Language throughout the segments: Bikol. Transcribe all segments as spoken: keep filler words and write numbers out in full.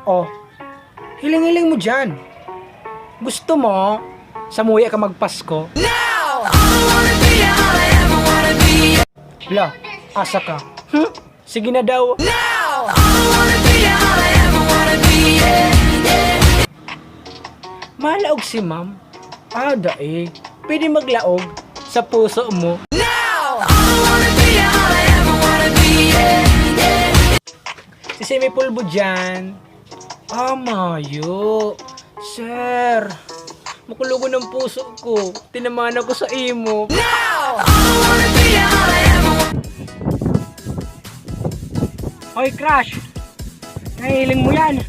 Oh, hiling-hiling mo dyan. Gusto mo, samuya ka magpasko? La, asa ka? Hmm? Sige na daw. Malaog si ma'am. Ah, dai. Pwede maglaog sa puso mo. Si Semi Pulbo dyan. Ah, mayo. Sir, makulogon ang puso ko. Tinamaan ako sa imo. Hoy, crush! Nahiling mo yan?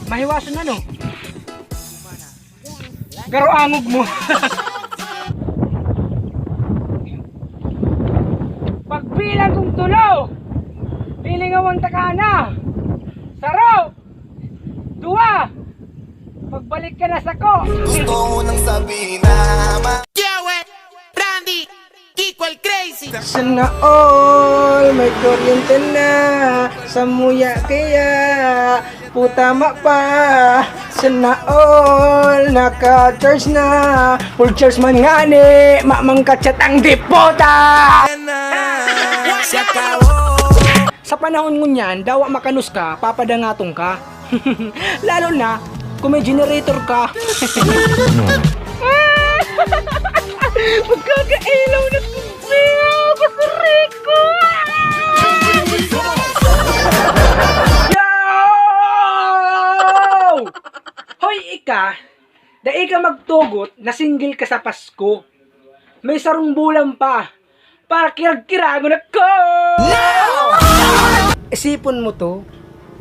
Mahiwason ano? Garo angog mo. Pagbilang kong tulo, lilingawan ta ka na. Saro! Duwa! Pagbalik ka na sako. Gusto mo nang sabihin na ma- Yo, eh, Randy, Kiko el Crazy. Sana all may kuryente na, samuya kaya, puta ma pa. Sana all naka-charge na, full charge man ngani, mamang kachat ang dipota. Sa panahon ngunyan, dawa makanos ka, papadangaton ka. Lalo na, kung may generator ka. Magkakailaw na ko. Basurico! Yo! Hoy, ika! Dai ka magtugot na single ka sa Pasko. May sarong bulan pa. Para kirag-kiragon ako! Isipon mo to,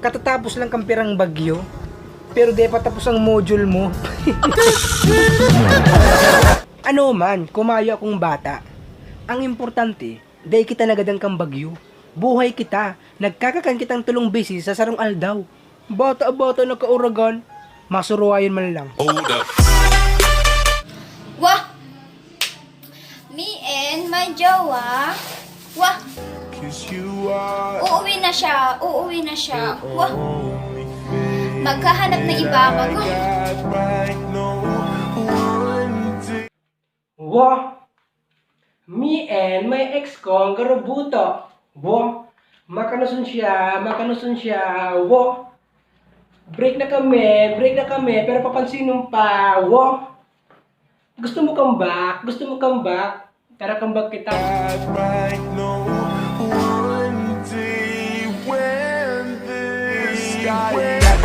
katatapos lang kang pirang bagyo, pero di pa tapos ang module mo. Ano man, kumayo akong bata. Ang importante, dai kita nagadan kang bagyo. Buhay kita, nagkakakan kitang tulong beses sa sarong aldaw. Bata-bata na kauragan, masuruwayon man lang. Hold up. Wah! Me and my jowa. Wah! Uuwi na siya, uuwi na siya. Wah! Maghahanap ng iba, mag- Wo! Me and my ex ko ang garubuto. Wo! Makanuson siya, makanuson siya. Wo! Break na kami, break na kami, pero papansinon pa. Wo! Gusto mo come back? Gusto mo come back? Tara, come back kita. Right now, one day when this sky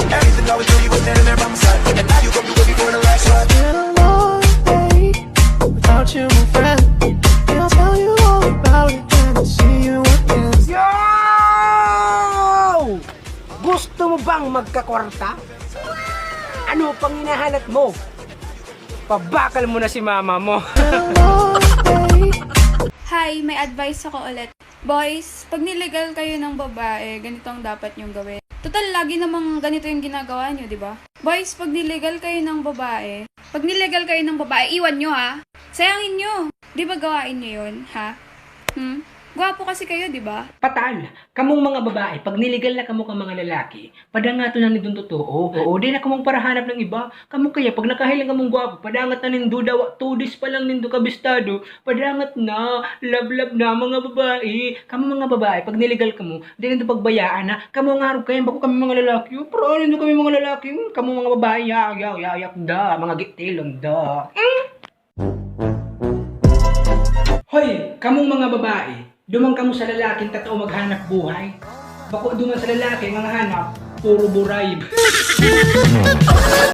Everything always knew you were standing there by my side. And now you come through every corner like sweat. Been a long day without you, my friend. And I'll tell you all about it when I see you again. Yo! Gusto mo bang magkakwarta? Ano pang hinahanap mo? Pabakal mo na si mama mo. Hi, may advice ako ulit. Boys, pag nilegal kayo ng babae, ganito ang dapat niyong gawin. Total, lagi namang ganito yung ginagawa niyo, di ba? Boys, pag nilegal kayo ng babae, pag nilegal kayo ng babae, iwan niyo ha. Sayangin niyo. Di ba gawain niyo yun, ha? Hmm? Gwapo kasi kayo, di ba? Patal, kamong mga babae, pag niligal na kamo ka mga lalaki, padangaton na nindong totoo. Oo, di na kamong parahanap ng iba. Kamo kaya, pag nakahiling kamong gwapo, padangat na nindo, dawa two days pa lang nindo kabistado, padangat na, love-love na, mga babae. Kamo mga babae, pag niligal kamo, di nindo pagbayaan na, kamo ang harog kayo, bako kami mga lalaki, oh, pero ano nindo kami mga lalaki, hmm, kamo mga babae, yak, yak, yak, yak, da, mga gitilon, da. Hmm? Hoy, kamong mga babae, duman kamo sa lalaking tatao maghanap buhay. Bako duman sa lalaki nga hanap, puro buray.